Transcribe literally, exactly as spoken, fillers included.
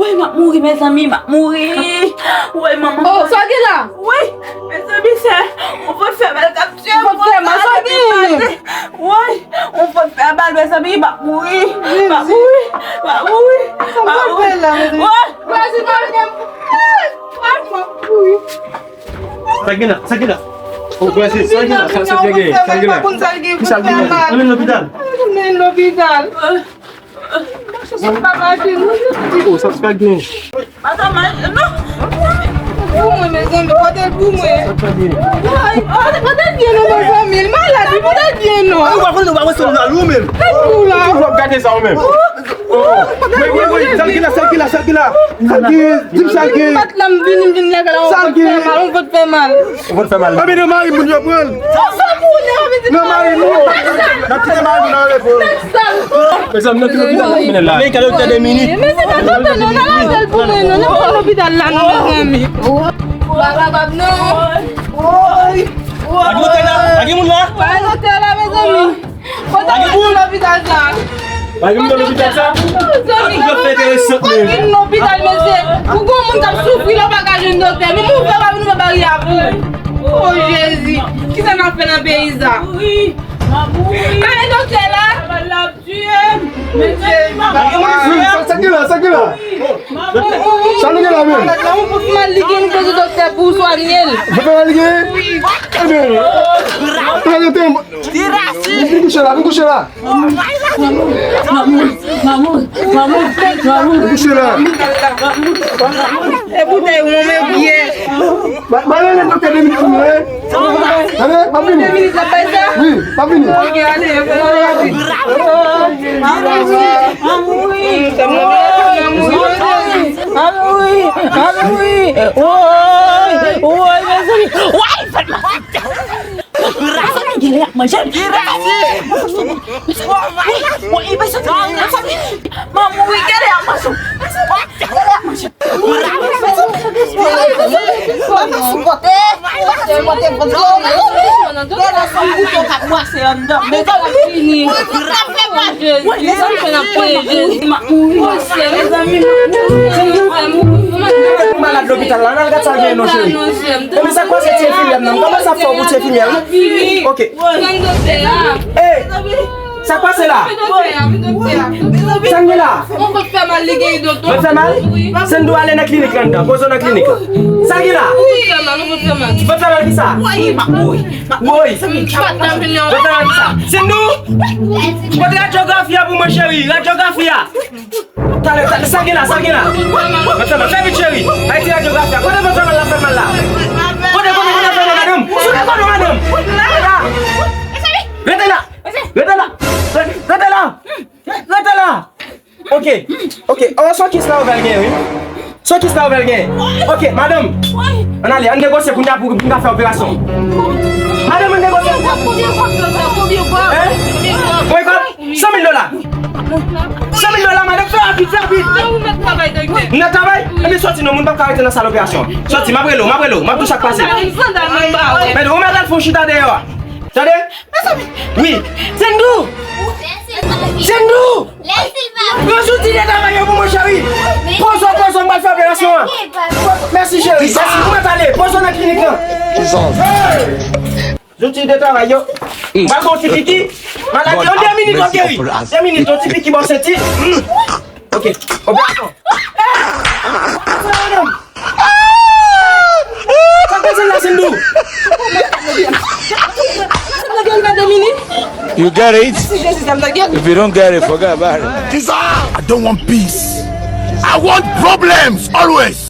Woy, m ap mouri, mezanmi, m ap mouri. Woy, manman. Oh, sa gen la? Woy, mezanmi, se yon fòt fè mal k ap tiye m. Fòt fè mal, sa gen? Woy, yon fòt fè mal, mezanmi, m ap mouri. M ap mouri, m ap mouri. Sa m ap fè la, mezanmi? Woy. Woy, si pa gen. Woy, m ap mouri. Sa gen la, sa gen la. Oh, Brazil, sa gen la. Sa, sa gen, sa gen la. Ki sa gen la? Anmenn lopital. Anmenn lopital. Sa pa mache, non. Oh, sa pa gen. Sa pa mache, non. Pou mwen, mezanmi, pote l pou mwen. Pote l byen, non, mezanmi. L malad, wi, pote l byen, non. Ou pa konn, ou pa wè se ou la, ou menm. Ou la. Ou ap gade sa, ou menm. Oh, men, men, men, sa l gen la, sa l gen la, sa l gen la. Sa l gen, di m sa l gen. Bat la, m vini, m vin lage la, on pot fè mal, on pot fè mal. On pot fè mal. Anben, nan mari moun yo pran l. Nan mari moun. N ap kite mari moun nan repo. Mezanmi, nan ki lopital n ap mennen l la? Men ka doktè de minit. Men se pa doktè, non, nan lavel pou mwen, non, nan pa lopital la, non, mezanmi. Pa kapab, non. Woy. Woy. Pa gen moun la? Pa gen moun la, mezanmi. Kote w nan lopital sa? Pa gen moun nan lopital sa? Zanmi, kote w nan lopital, mesye? Ou gon moun k ap soufri la, w pa ka jwenn doktè. Menm ou fè pa vin nan bari a pou. Oh, Jezi. Kisa n ap fè nan peyi sa? Pa gen doktè la? Sa, sa ki la, sa ki la? Sa nou gen la menm? Malad la, ou pou mal li gen, nou bezwen doktè pou swanye l. Doktè mal li gen? Ebyen, prezante m. Vin kouche la, vin kouche la. Mamoun, mamoun, mamoun, mamoun. Vin kouche la. E boutèy ou, men byè. Ba, ba, ale, ale, doktè, de minit pou mwen. Ale, m ap vini. Wi, m ap vini. Ok, ale, ale. Mamoun, mamoun. Woy, woy, mezanmi. Woy, fè mal. Mezanmi, genlè y ap manje m. Mezanmi, mezanmi. Manman, wi, genlè y ap manje m. Genlè y ap manje m. Mezanmi, mezanmi, mezanmi. Mwen pa ka sipòte. Mwen pa ka sipòte vant yo. Genlè se yon bouton k ap bwase anndan. Mezanmi, mwen pa ka fè mal. Mezanmi, fè n ap priye Jezi. M ap mouri. Mezanmi, malad lopital la, n al gad sa l genyen non, cheri. Ebyen, sa k pase ti enfimyè m nan? Kòman sa fè w pou ti enfimyè, wi? Ok. Pran doktè a. Ey, sa k pase la? Pran doktè a, pran doktè a. Sa n gen la? Yon fòt fè mal, li gen doktè. Fòt fè mal? Wi. Sendou, ale nan klinik la anndan. Poze w nan klinik la. Sa l gen la? Fòt fè mal, yon fòt fè mal. Fòt fè mal ki sa? Woy, m ap mouri. Woy. Fòt fè mal ki sa? Sendou, pote radyografi a pou mwen, cheri. Radyografi a. Talè, talè, sa gen la, sa gen la? Mwen fè mal, fè vit, cheri. Ay, ti radyografi a. Kote mwen fè mal la, fè mal la? Kote, kote, kote fè mal, madanm? Sou le kote, madanm? Rete la. Rete la. Rete la. Rete la. Ok. Ok. Oh, son kis la ouvè l gen, wi. Son kis la ouvè l gen. Ok, madanm. Ann ale, ann negosye kounye a pou n ka fè operasyon. Madanm, ann negosye. Konbyen kòb? Konbyen kòb? San mil dola. San mil dola, madanm, fè rapid, fè rapid. M nan travay? Ebyen, sòti non, moun p ap ka rete nan sal operasyon. Sòti, m ap rele w, m ap rele w, m ap di w sa k pase. Men, ou mèt al fè yon chita deyò a. Tande? Wi. Sendou! Sendou! Pran zouti de travay yo pou mwen, cheri. Poze w, poze w, m pral fè operasyon an. Mèsi, cheri. Mèsi. Ou mèt ale. Poze w nan klinik lan. Hey! Zouti de travay yo. M pral ba w ti piki. Maladi an de minit w ap geri. De minit, yon ti piki ba w senti. Ok. Operasyon. Sa k pase la, Sendou? You get it? If you don't get it, forget about it. I don't want peace. I want problems always.